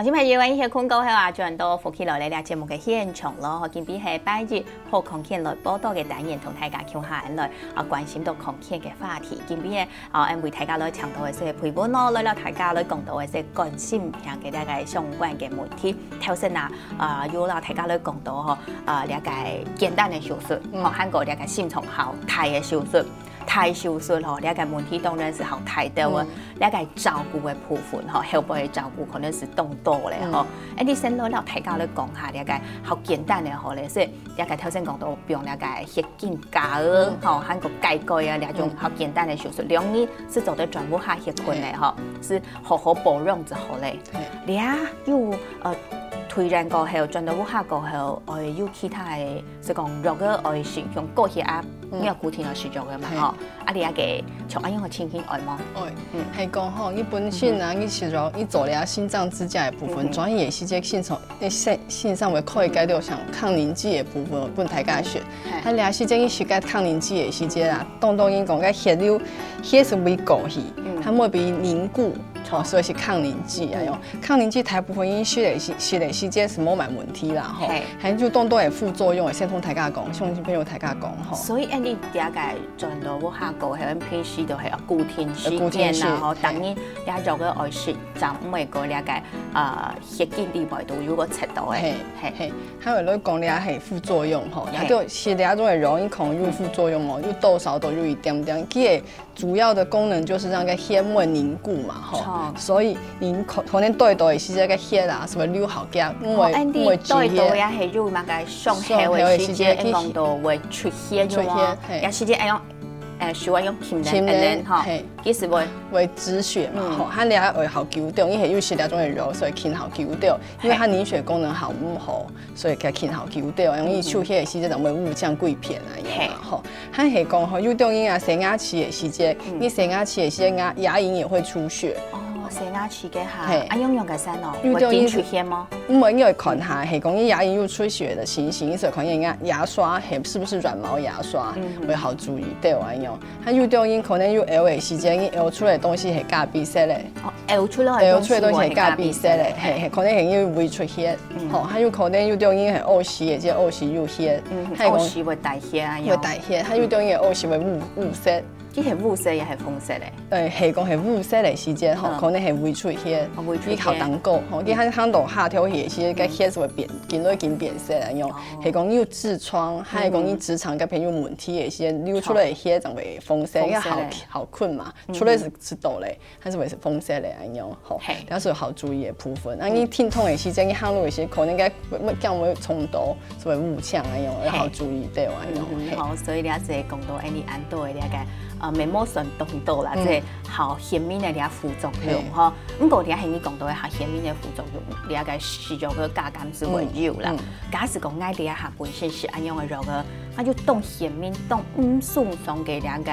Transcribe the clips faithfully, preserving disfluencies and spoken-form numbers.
好，今晡日有一些空過後啊，轉到福氣來了這節目个現場咯。今晡日係拜一，好康健來報到个單元，同大家共下來啊，關心到康健个話題。今晡日啊，𠊎為大家來請到个係培文咯，來了大家來講到个係冠心病个這个相關个問題。頭先啊，啊，有了大家來講到吼，啊，這个簡單个手術，嗯，吼，還過這个心臟較大个手術。 大手術吼，這个問題當然係較大兜个，嗯，這个照顧个部分吼，後背个照顧可能係當多咧吼。嗯。哎，你先來了大家來講下這个較簡單个吼咧，係這个頭先講到放這个血筋架仔，嗯，吼，還過改改啊，這種，嗯，較簡單个手術，兩日係做得轉屋下歇睏个吼，係好好保養就好咧。係。這有，呃，退院過後，轉到屋下過後，哎，有其他个 係講藥仔愛食，像高血壓，嗯，你愛固定愛食藥仔嘛，係，吼。啊，你該个像恁樣个情形愛無？愛，嗯，係講吼，你本身啊，嗯哼，你食藥，你做了心臟支架个部分，嗯哼，轉去个時節，心臟，你心，心臟會開解到像抗凝劑个部分，分大家食。係。啊，了時節你食个抗凝劑个時節啊，當多人講个血流，血係會過去，嗯，佢會變凝固， 哦，所以係抗凝劑啊，嗯，用抗凝劑大部分因為食个時，食个時節係無麼問題啦，吼。係。還有當多个副作用，先同大家講，鄉親朋友大家講，吼。所以，恁樣你這个轉到屋下過後，恁平時就係愛固定時間啦，呃，固定時，吼，係。逐日這藥仔愛食，正毋會過這个，呃，血筋裡背都有个切到个。係，係。係。還有來講這係副作用，吼，係。也就食這種个藥，可能有副作用哦，有多少都有一點點。佢个 主要的功能就是讓該血會凝固嘛，吼。著。所以你可，可能對到个時節，該血啊，什麼流較遽，因為，哦，恁樣因為止血。對到也係有麼个傷口个時節，傷口个時節，會講到會出血，出血，有無？係。也時節會用，呃，手會用撳等，撳等，等，吼，係。其實會，會止血嘛，嗯，吼，佢這會較久長，因為有食這種个藥，所以撳較久長，因為佢凝血功能較毋好。 所以佢撳較久，對，容易出血个時節，就會烏青幾片啊，樣嘛，係，吼。還係講吼，有種人啊，生牙齒个時節，嗯，你生牙齒个時節，牙，牙齦也會出血。哦，生牙齒个哈，係。啊，用用个啥哦？有種人會緊出血嗎？毋會，你愛看下，係講你牙齦有出血个情形，所以可能牙，牙刷係，是不是軟毛牙刷，嗯，會較注意，對，恁樣。還有種人可能有屙个時節，你屙出來个東西係咖啡色个。哦，屙出來个東西會係咖啡色个，係咖啡色个，係，係，可能係因為胃出血。 嗯。吼，還有可能有種人係屙屎个，這屙屎有血，嗯，還有講屙屎會帶血啊，會帶血，還有種人屙屎會烏，烏色。這係烏色也係紅色个？呃，係講係烏色个時節吼，嗯，可能係胃出血，哦，胃出血。你較當過吼，嗯，你還，還落下頭血，其實該血係會變，緊來緊變色啊，樣。哦。係講有痔瘡，還係講你直腸該片有問題个時節，流出來个血正會紅色，紅色个。因為較，較近嘛，嗯哼，出來係，係多咧。 還係會係紅色个恁樣，吼，係。這係較注意个部分。啊，你停動个時節，你行路个時節，可能該會，會，會，會撞到，所以烏青恁樣，係。愛較注意，對，恁樣，嗯，係。好，所以這係講到，哎，你恁多个這个，呃，眉毛算當多啦，嗯，這較顯明个這副作用，係。吼。毋過這係你講到个較顯明个副作用，這个食藥个加減係會有啦。嗯，嗯。假使講，𠊎這下本身食恁樣个藥个，啊，就當顯明，當毋鬆爽个這个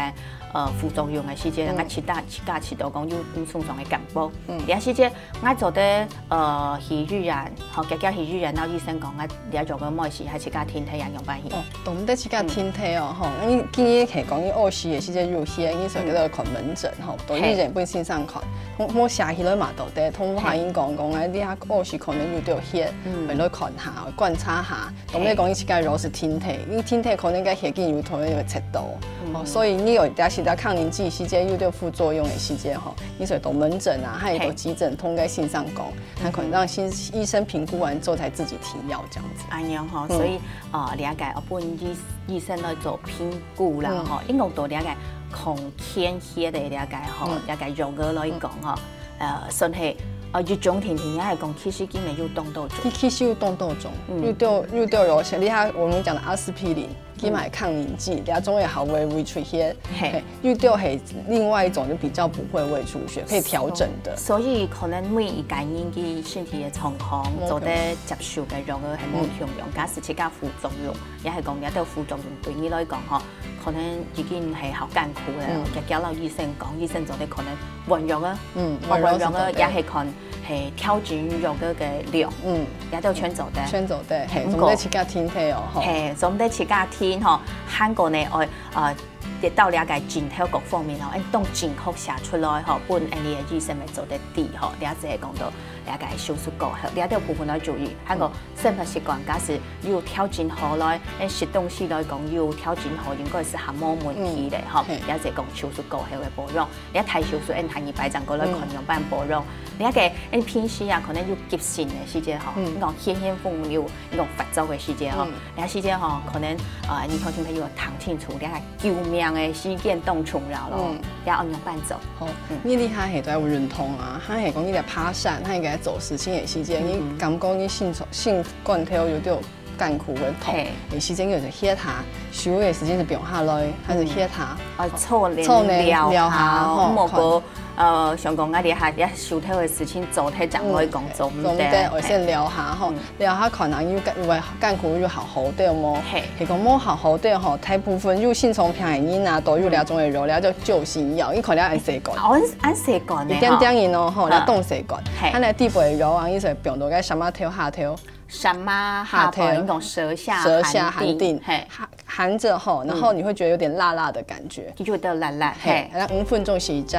呃，副作用个時節，嗯，𠊎自家，自家試著講有毋鬆爽个感覺。嗯。這時節，𠊎做得，呃，去醫院，吼，遽遽去醫院，摎醫生講，𠊎這藥仔毋愛食，還自家停退，愛仰般去？哦，都毋得自家停退哦，吼。你今日係講你屙屎个時節有血，你所以叫做看門診，吼，到醫院本身上看。嘿。無，無寫起來嘛，都得，通話已經講，講，哎，你遐屙屎可能有著血，嗯，回來看下，觀察下。 當然講，你自家藥係停退，你停退可能該血筋有可能會切到，嗯，哦，所以你有當時在抗凝劑時節，有著副作用个時節吼，你所以到門診啊，還有到急診，同該先生講，那可能讓先，醫生評估完之後才自己停藥這樣子。哎呀吼，嗯，所以，呃，了解，哦，分醫，醫生來做評估啦，嗯，吼，因為到了解，抗凝血个了解吼，嗯，了解藥仔來講吼， 呃，算係，呃，一種定定也係講，其實根本有當多種。其，其實有當多種，嗯，有著，有著有些，你看我們講的阿司匹林，佢嘛係抗凝劑，嗯，這種也好會胃出血，嘿，嘿，有著係另外一種就比較不會胃出血，可以調整的。所以可能每一個人个身體个狀況，OK，做得接受个藥仔係無共樣，嗯，假使自家副作用，也係講這兜副作用對你來講吼， 可能已經係好艱苦了，嗯，遽遽摎醫生講，醫生做得可能換藥仔，嗯，哦，換藥仔，換藥仔，也係看，係調整藥仔个量，嗯，這兜全做得。全做得，嘿，毋過總得自家停退哦，吼。嘿，總得自家停吼，還過呢，愛，呃，得到了解症頭各方面吼，恁當正確寫出來吼，分恁樣个醫生會做得知吼，了解講到了解手術過後，了解部分來注意，還有生活習慣，假使有調整好來，恁食東西來講有調整好，應該係還無問題咧吼，了解講手術過後个保養，了解手術恁下二擺正過來看樣般保養，了解恁平時啊可能有急性个時節吼，你講顯現風流，你講發作个時節吼，了時節吼，可能呃，你頭先朋友聽清楚，了解 救命个時間當重要咯，也愛仰般做。好，你這下係在運動啊，還係講你在爬山，還係在做事情个時間，你感覺你心，心肝頭有點艱苦个痛，个時間有時歇下，休息个時間係放下來，還係歇下，哦，坐等坐等尞下，尞下，吼，莫過，呃，像講啊，這下這手頭个事情做忒，正會講做毋得，做毋得，愛先尞下吼。 了下可能有有个艱苦有好好兜無？係講無好好兜吼，大部分有心臟病个人啊，都有這種个肉，這就救心藥，你看了恁細罐，哦，恁細罐呢，一點點仔哦吼，這當細罐，佢个底背肉啊，佢係放到該舌嫲頭下頭，舌嫲下背，你講舌下舌下頷頂，係，含著吼，然後你會覺得有點辣辣的感覺，就覺得辣辣，係，然後五分鐘食一隻。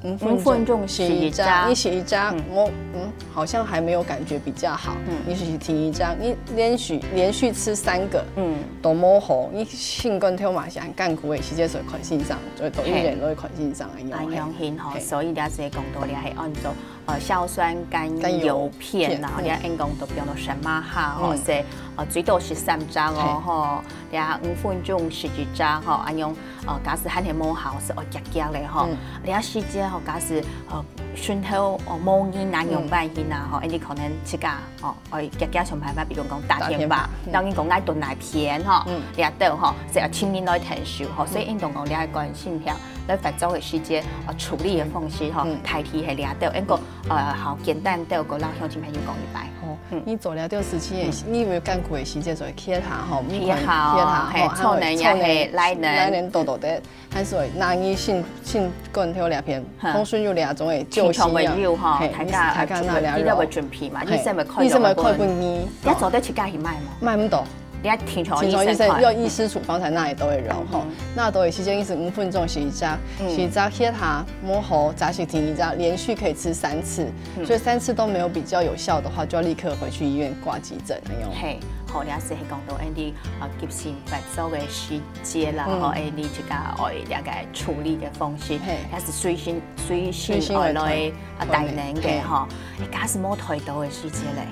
五分鐘食一隻，你食一隻，無，嗯，好像還沒有感覺比較好，你食第二隻，你連續連續吃三個，嗯，都無好，你心肝頭嘛係恁艱苦个時節，所以看先生，所以到醫院落去看先生个樣。恁樣形吼，所以了解講到了係按照呃硝酸甘油片啦，了解講到放到舌嫲下吼，係呃最多食三隻哦吼，了五分鐘食一隻吼，恁樣 哦，假使還係無效，係愛遽遽咧吼。這時節吼，假使呃脣頭哦無人啊，仰般形啊吼，恁樣可能自家哦愛遽遽想辦法，比如講打電話，打電話，讓人講𠊎在哪片吼，這兜吼，係愛請人來𢯭手吼，所以應當講這个關心下，來發作个時節，哦處理个方式吼，大體係這兜，應該呃好簡單兜，過摎鄉親朋友講一擺。哦，你做這兜事情个，你有艱苦个時節做歇下吼，歇下，係，坐等也係，坐等，坐等多多兜。 還係拿你心心肝頭這片，通常有這種个救心藥，平常會有吼，大家大家拿這肉，你都會準備嘛，醫生會開，醫生會開分你，你做得自家去買無？買毋到，你愛聽從醫生開，要醫師處方才拿得到个肉吼。拿到个時間係五分鐘食一隻，食一隻歇下，無好再食第二隻，連續可以吃三次，所以三次都沒有比較有效的話，就要立刻回去醫院掛急診，恁樣。係，好，這係講到恁樣呃急性發作个時 節啦，吼，欸，你自家愛了解處理个方式，也係隨身隨身愛來啊帶等个吼，假使無帶到个時節咧，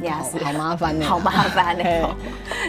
也係好麻煩个，好麻煩个吼。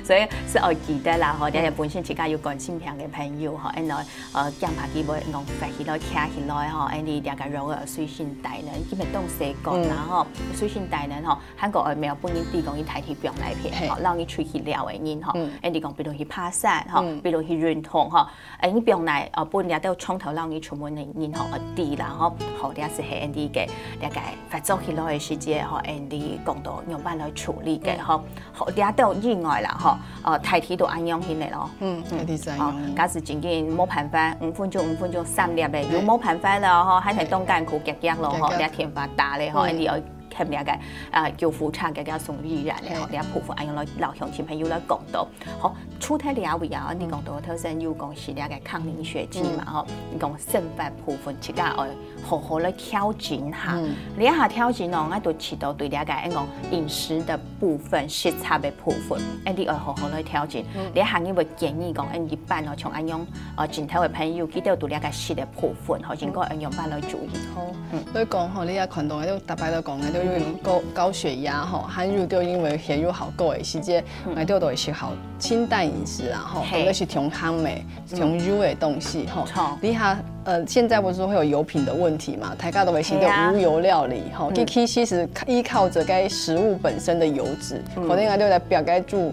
所以係愛記得啦，吼，這下本身自家有冠心病个朋友吼，恁樣呃，驚怕佢會講發起來、徛起來吼，恁樣了解藥仔隨身帶等，基本當細罐啦吼，隨身帶等吼。 還過愛買分人知講佢大體放哪片，吼，讓你出去尞个人吼，恁樣講，比如去爬山吼，比如去運動吼，欸，你放哪，呃，分這兜長途讓你出門个人吼，愛知啦吼，好，這係恁樣个，了解發作起來个時節吼，恁樣講到仰般來處理个吼，好，這兜以外啦吼，呃，大體都恁樣形个咯。嗯，大體係恁樣。假使真緊無辦法，五分鐘、五分鐘、三粒个，有無辦法了吼，還係當艱苦，遽遽咯吼，遽遽。這電話打咧吼，恁樣愛 看了解啊，救護車个个送醫院个吼，這部分恁樣來摎鄉親朋友來講到。好，除忒了以外啊，你講到頭先有講係了解抗凝血劑嘛吼，你講生活部分自家愛好好來調整下。這下調整哦，𠊎都試到對了解，恁講飲食个部分、食材个部分，恁樣愛好好來調整。這下你會建議講，恁一般哦，像恁樣呃，盡頭个朋友，佢兜都了解食个部分吼，應該愛仰般來注意。好。 所以講吼，你也看到，就逐擺都講个，就有高高血壓吼，還有就因為血壓好高个時節，𠊎兜都會食好清淡飲食啦吼，都係食清淡个、清油个東西吼。你看，呃，現在不是會有油品的問題嘛？大家都會選擇無油料理吼，其其實是依靠著該食物本身的油脂，可能啊，就來表該煮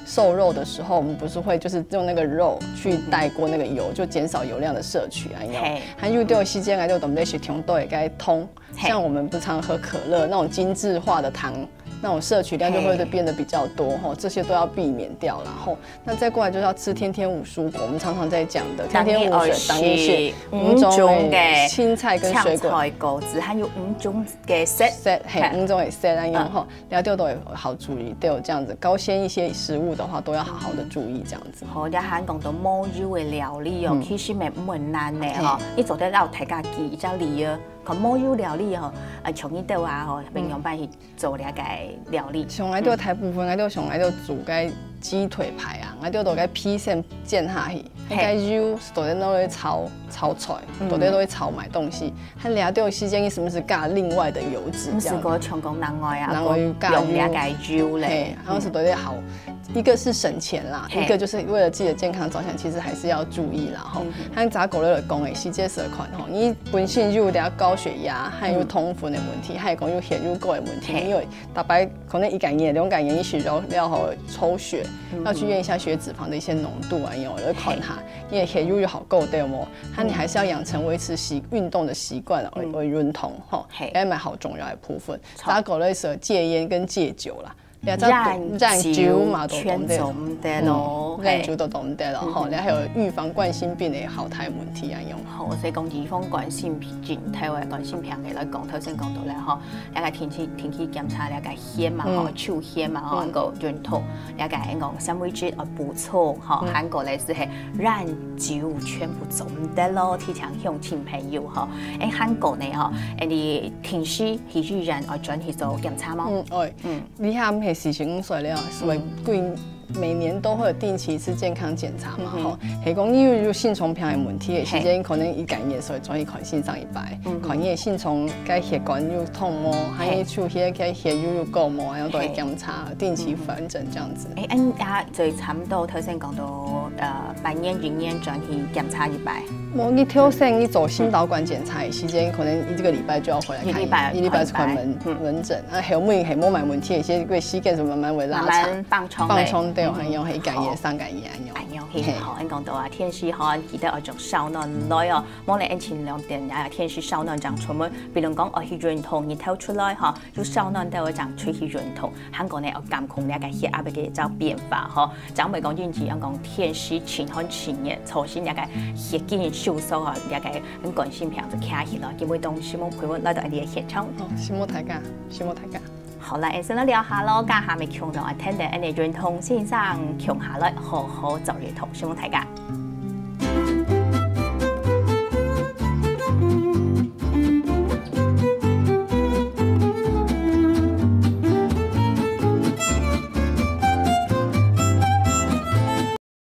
瘦肉的時候，我們不是會就是用那個肉去帶過那個油，就減少油量的攝取啊，有沒有？還有就時間啊，就等於是糖度也該通。像我們不常喝可樂那種精緻化的糖，那種攝取量就會變得比較多吼，這些都要避免掉啦吼。那再過來就是要吃天天五蔬果，我們常常在講的天天五水，當然要食五種个青菜跟水果，青菜、果子，還有五種个色。色，嘿，五種个色恁樣吼，了就都有好注意，對，這樣子高纖一些食物的話，都要好好的注意這樣子。好，你還講到無油个料理哦，其實也毋難呢吼，你做得摎大家記一隻例哦，看無油料理吼，呃，像你兜啊吼，平常擺去 做這个料理。像𠊎兜大部分，𠊎兜像𠊎兜煮个雞腿排啊，𠊎兜都个皮先煎下去，該油都在那裡炒炒菜，都在那裡炒買東西，還了兜時間，你是不是加另外的油脂？毋係講像講另外啊，另外加用這个油咧。然後是都在好。一個是省錢啦，一個就是為了自己的健康著想，其實還是要注意啦吼。像查過來講誒，實際上看吼，你本身有點高血壓，還有痛風的問題，還有講有血壓高的問題，你有大概可能一個月、兩個月，你是要要好抽血，要去驗一下血脂肪的一些濃度啊，有來看下，你的血壓有好高對無？那你還是要養成維持習運動的習慣啊，為運動吼，也蠻好重要的部分。查過來說戒菸跟戒酒啦。 染酒全做毋得咯，染酒都做毋得咯，吼，你還有預防冠心病的好大問題啊，用。好，所以講預防冠心病，頭个冠心病个來講，頭先講到了吼，那個定期定期檢查那個血嘛吼，抽血嘛吼，還有運動，那個講纖維質哦補充吼，還有咧係係染酒全部做毋得咯，提醒鄉親朋友吼，誒，還有呢吼，誒，你定時去醫院愛轉去做檢查嗎？嗯，哎。 你還係四十五歲了，所以每年都會有定期一次健康檢查嘛，吼。係講你有有心臟病的問題的時間，可能一個月所以轉去看心臟一擺，看你的心臟該血管有痛無，還有出血該血有有高無，然後都會檢查，定期門診這樣子。誒，恁啊，所以差不多頭先講到，呃，半年一年轉去檢查一擺。無，你頭先你做心導管檢查的時間，可能一個禮拜就要回來看，一禮拜一禮拜去看門門診。 啊，後尾係無麼問題，一些个時間就慢慢會拉長，慢慢放鬆放鬆掉，還有一個月、三個月恁樣。哎喲，嘿，好，恁講到啊，天時好，記得愛著燒暖來哦。無咧，恁前兩點啊，天時燒暖正出門，比如講愛去運動，日頭出來哈，就燒暖到正出去運動，還過呢，愛監控這個血壓个一個變化哈。正會講因為恁講天時晴天晴熱，造成這個血緊收縮哈，這個 恁冠心病就徛起來，今晡日當承蒙朋友來到𠊎兜个現場。好，承蒙大家，承蒙大家。好啦，恁先來尞下咯，這下咪共同來聽聽𠊎兜運動先生共下來好好做運動，承蒙大家。